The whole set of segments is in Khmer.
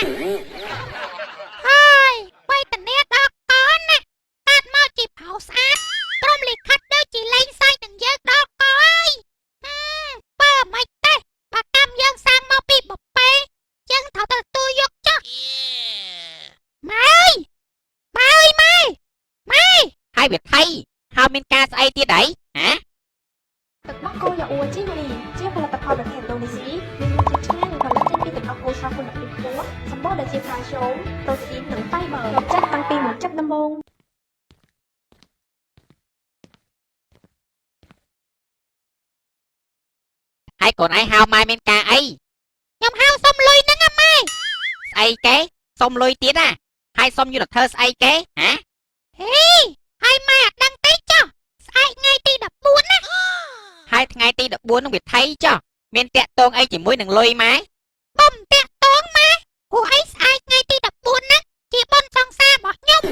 ហើយវេទនាដល់កនណាកាត់មកជាផោស្អាតក្រុមលិខិតដូចជាលេងសើចនឹងយើងដល់កហើយហឹមបើមិនទេបើកម្មយើងសាងមកពីបពេយើងត្រូវតែទទួលយកចុះម៉ែអើយម៉ែអើយម៉ែម៉ែ ហើយវាថៃហើយមានការស្អីទៀតអីហ៎ ទឹកដោះគោយ៉ាអួជីវរីជាផលិតផលប្រទេសឥណ្ឌូនេស៊ីមានរសជាតិឆ្ងាញ់និងផលិតចេញពីទឹកដោះគោស្រស់គុណភាពខ្ពស់សម្បូរដោយជាតិកាល់ស្យូមប្រូតេអ៊ីននិងហ្វៃប័ររសជាតិតាំងពីមួយចិត្តដំបូង ហើយកូនឯងហៅម៉ែមានការអី ខ្ញុំហៅសុំលុយហ្នឹងណាម៉ែ ស្អីគេសុំលុយទៀតណាហើយសុំយុទ្ធធ្វើស្អីគេហ៎ ហេហើយម៉ែអត់ដឹងទេចុះស្អែកថ្ងៃទី14ណា ហើយថ្ងៃទី14នឹងវាថៃចុះមានតាក់ទងអីជាមួយនឹងលុយម៉ែ បំតាក់តងម៉ែព្រោះអីស្អែកថ្ងៃទី14ហ្នឹងជាបុណ្យសង្សាររបស់ខ្ញុំ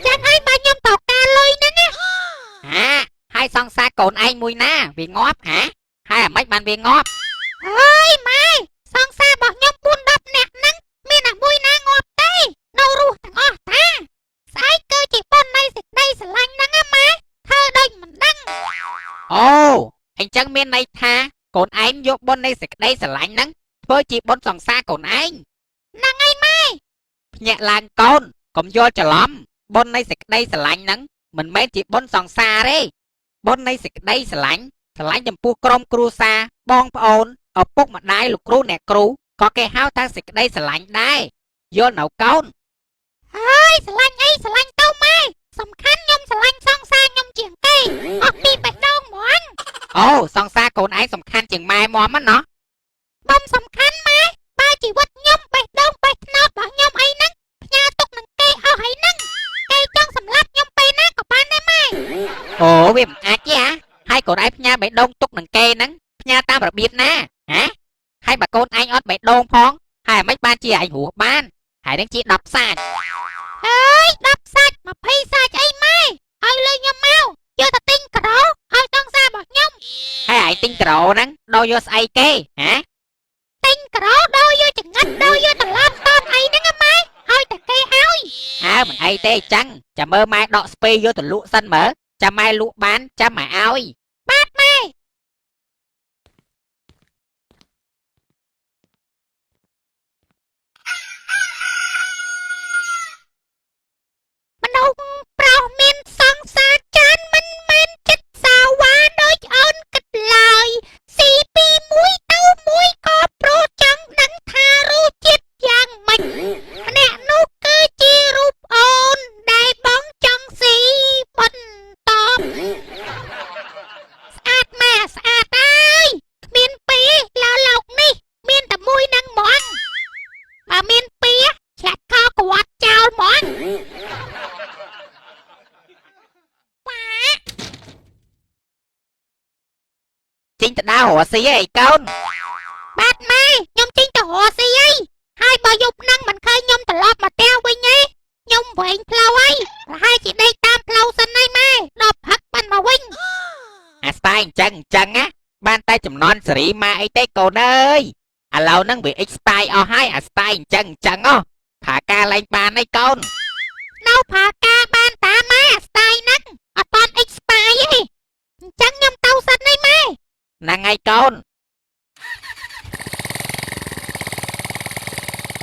ចឹងហើយបើខ្ញុំត្រូវការលុយហ្នឹងណា ហាហើយសង្សារកូនឯងមួយណាវាងាប់ហ៎ហើយអាម៉េចបានវាងាប់ អើយម៉ែសង្សាររបស់ខ្ញុំ4 10នាក់ហ្នឹងមានតែមួយណាងាប់ទេនៅរស់ទាំងអស់តាស្អែកគឺជាបុណ្យនៃសេចក្តីស្រឡាញ់ហ្នឹងណាម៉ែធ្វើដូចមិនដឹង អូអញ្ចឹងមានន័យថាកូនឯងយកបុណ្យនៃសេចក្តីស្រឡាញ់ហ្នឹងធ្វើជាបុណ្យសង្សារកូនឯង ហ្នឹងហើយម៉ែ ភ្ញាក់ឡើងកូនកុំយល់ច្រឡំបុណ្យនៃសេចក្តីស្រឡាញ់ហ្នឹងមិនមែនជាបុណ្យសង្សារទេបុណ្យនៃសេចក្តីស្រឡាញ់ស្រឡាញ់ចំពោះក្រុមគ្រួសារបងប្អូនឪពុកម្ដាយលោកគ្រូអ្នកគ្រូក៏គេហៅថាសេចក្តីស្រឡាញ់ដែរយល់នៅកូន ហើយស្រឡាញ់អីស្រឡាញ់ទៅម៉ែសំខាន់ខ្ញុំស្រឡាញ់សង្សារខ្ញុំជាងគេអស់ពីបេះដូងហ្មង អូសង្សារកូនឯងសំខាន់ជាងម៉ែមមណាណោះ បំសំខាន់ម៉ែបើជីវិតខ្ញុំបេះដូងបេះថ្នោតរបស់ខ្ញុំអីហ្នឹងផ្ញើទុកនឹងគេអស់ហើយហ្នឹងគេចង់សម្លាប់ខ្ញុំពេលណាក៏បានដែរម៉ែ អូវាមិនអាចទេហ៎ហើយកូនឯងផ្ញើបេះដូងទុកនឹងគេហ្នឹងផ្ញើតាមរបៀបណាហ៎ហើយបើកូនឯងអត់បេះដូងផងហើយអាម៉េចបានជាឯងរស់បានហើយនឹងជា10សាច់ ហើយ10សាច់20សាច់អីម៉ែឲ្យលុយខ្ញុំមកយកទៅទិញក្រោឲ្យសង្សាររបស់ខ្ញុំ ហើយឯងទិញក្រោហ្នឹងដូរយកស្អីគេហ៎ ទិញក្រោដូរយកចង្អិតដូរយកត្រឡប់តនអីហ្នឹងណាម៉ែឲ្យតែគេឲ្យ អើមិនអីទេអញ្ចឹងចាំមើលម៉ែដកស្ពៃយកទៅលក់សិនមើលចាំម៉ែលក់បានចាំម៉ែឲ្យ បាទម៉ែមនុស្សប្រុសមានសង្សារច្រើនមិនមែនចិត្តសាវ៉ាដូចអូនគិតឡើយស៊ីពីមួយទៅមួយក៏ប្រុសចង់ដឹងថារសជាតិយ៉ាងម៉េចម្នាក់នោះគឺជារូបអូនដែលបងចង់ស៊ីបន្តស្អាតម៉ែស្អាតអើយគ្មានពីរឡើលោកនេះ មានតែមួយនឹងហ្មងបើមានពីរឆ្លាក់ខោក្រវ៉ាត់ចោលហ្មងប៉ា ចេញទៅដើររកស៊ីអីកូន បាទម៉ែខ្ញុំចេញទៅរកស៊ីអីហើយបើយប់ហ្នឹងមិនឃើញខ្ញុំត្រឡប់មកផ្ទះវិញទេខ្ញុំវែងផ្លូវហើយប្រហែលជាដេកតាមផ្លូវសិនហើយម៉ែដល់ផឹកបានមកវិញ អាស្តាយអញ្ចឹងអញ្ចឹងណាបានតែចំណន់សេរីម៉ែអីទេកូនអើយឥឡូវហ្នឹងវាអិចស្តាយអស់ហើយអាស្តាយអញ្ចឹងអញ្ចឹងហ៎ថាការលែងបានអីកូន នៅផាការបានតាម៉ែអាស្តាយហ្នឹងអត់តាន់ expire ទេអញ្ចឹងខ្ញុំទៅសិនហើយម៉ែ ហ្នឹងហើយកូន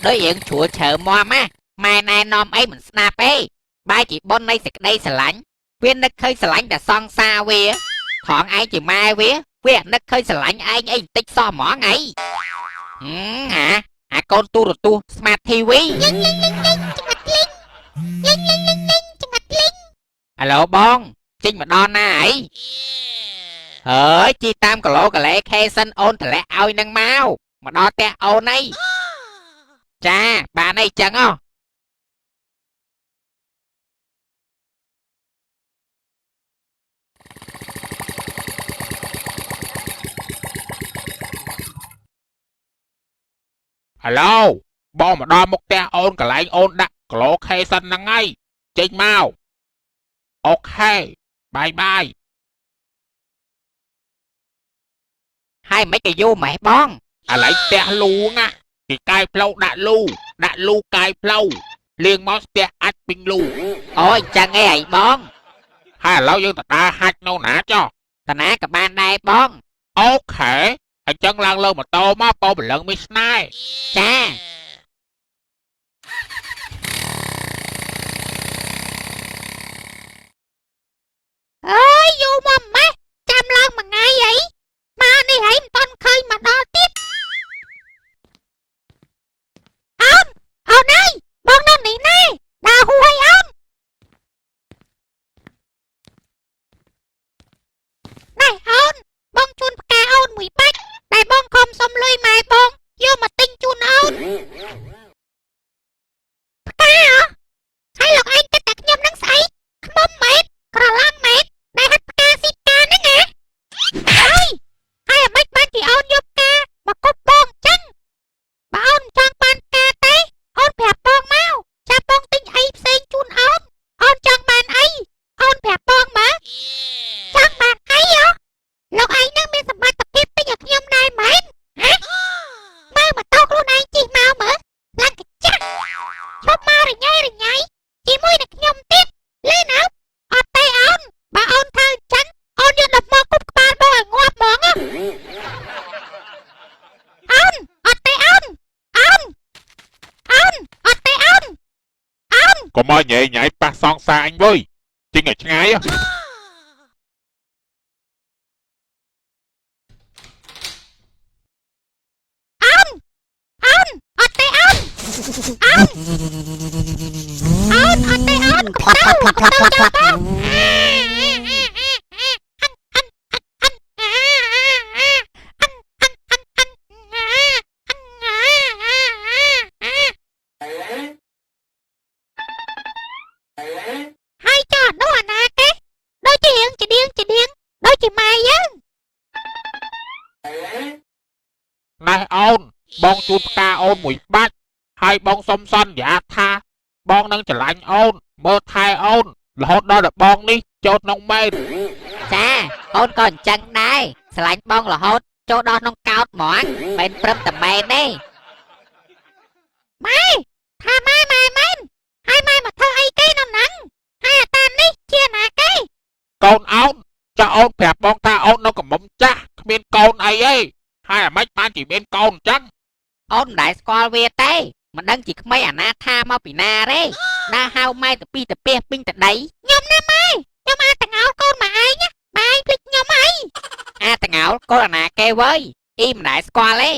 ដូចយើងជ្រួលជ្រើមមណាម៉ែណែនាំអីមិនស្ដាប់ទេបែរជាប៉ុននៃសេចក្តីស្រឡាញ់វានឹកឃើញស្រឡាញ់តែសង្សារវាថងឯងជាម៉ែវាវានឹកឃើញស្រឡាញ់ឯងអីបន្តិចសោះហ្មងអីហឹមហាអាកូនទូរទស្សន៍ Smart TV លីងលីងលីងលីងចង្អិតលីងលីងលីងលីងលីងចង្អិតលីង អាឡូបងចេញមកដល់ណាអីហើយជីតាមកឡូកលែខេសិនអូនតម្លាក់ឲ្យនឹងមកមកដល់ផ្ទះអូនអីចាបានអីចឹងហ៎ អាឡូបងមកដល់មុខផ្ទះអូនកន្លែងអូនដាក់គីឡូខេសិនហ្នឹងហើយចេញមក OK bye bye ហើយមិនក៏យូរម៉េះបង ឥឡូវផ្ទះលូណាគេកែផ្លូវដាក់លូ ដាក់លូកាយផ្លូវលៀងមកស្ទះអាចពីងលូ អូយអញ្ចឹងឯងអីបង ហើយឥឡូវយើងទៅដើរហាច់នៅណាចុះ តាណាក៏បានដែរបង OK អញ្ចឹងឡើងលើម៉ូតូមកបងព្រលឹងមានស្នេហ៍ ចា អើយយូរមកម៉េះចាំឡើងមួយថ្ងៃអីមកនេះហីមិនតន់ឃើញមកដល់ទៀតអូនអូនអើយបងនៅនេះណែដើរហួយអូនណែអូនបងជូនផ្កាអូនមួយបាច់តែបងខំសុំលុយម៉ែបងយកមកទិញជូនអូនផ្កាហ៎ហើយលោកឯងគិតតែខ្ញុំនឹងស្អីខ្មុំមែនក្រឡំមែន ដែលហាត់ផ្កាស៊ីផ្កាហ្នឹងណាហើយហើយអាម៉េចបានជាអូនយកផ្កាមកគប់បងអញ្ចឹងបើអូនមិនចង់បានផ្កាទេអូនប្រាប់បងមកចាំបងទិញអីផ្សេងជូនអូនអូនចង់បានអីអូនប្រាប់បងមកចង់បានអីហ៎លោកឯងនឹងមានសមត្ថភាពទិញឲ្យខ្ញុំដែរមែនហ៎មើលម៉ូតូខ្លួនឯងជិះមកមើលឡើងកញ្ចាស់ឈប់មករញ៉េរញ៉ៃជាមួយនឹងខ្ញុំទៀតលឺណាអត់ទេអូន បើអូនធ្វើអញ្ចឹងអូនយកដុំមកគប់ក្បាលបងឲ្យងាប់ហ្មងណាអូនអត់ទេអូនអូនអូនអត់ទេអូនអូនក ុំឲ្យញ៉ៃញ៉ៃប៉ះសងសាអញវើយចេញឲ្យឆ្ងាយហ៎ អូនអូនអត់ទេអូនអូនអូនអត់ទេអូនកុំទៅកុំទៅចោលបងហើយចុះនោះអាណាគេដូចជារៀងជាដៀងជាដៀងដូចជាម៉ែយើង ណែអូនបងជូនផ្កាអូនមួយបាច់ហើយបងសុំសន្យាថាបងនឹងច្រឡាញ់អូនមើលថែអូនរហូតដល់ដល់បងនេះចូលក្នុងមែន ចាអូនក៏អញ្ចឹងដែរស្រឡាញ់បងរហូតចូលដល់ក្នុងកោតហ្មងមិនព្រឹមតែមែនទេ ម៉ែថាម៉ែម៉ែមែនហើយម៉ែមកធ្វើអីគេនៅហ្នឹងហើយអាតាមនេះជាណាគេ កូនអូនចាអូនប្រាប់បងថាអូននៅកំមុំចាស់គ្មានកូនអីទេហើយអាម៉េចបានជាមានកូនអញ្ចឹង អូនមិនដែលស្គាល់វាទេមិនដឹងជាក្មេងអាណាថាមកពីណាទេដើរហៅម៉ែទៅពីទៅពីពេញទៅដី ខ្ញុំណាម៉ែខ្ញុំអាតងោលកូនមកឯងណាម៉ែឯងភ្លេចខ្ញុំអី អាតងោលកូនអាណាគេវើយអ៊ីមិនដែលស្គាល់ទេ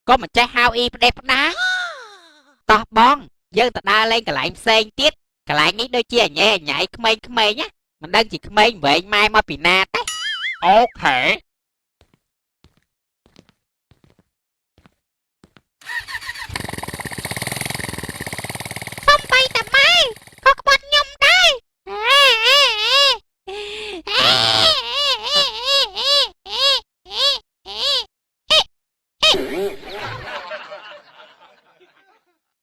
ក៏មិនចេះហៅអ៊ីផ្ដេសផ្ដាតោះបងយើងទៅដើរលេងកន្លែងផ្សេងទៀតកន្លែងនេះដូចជាអញ៉ែអញ៉ៃក្មេងៗណាមិនដឹងជាក្មេងវែងម៉ែមកពីណាទេ OK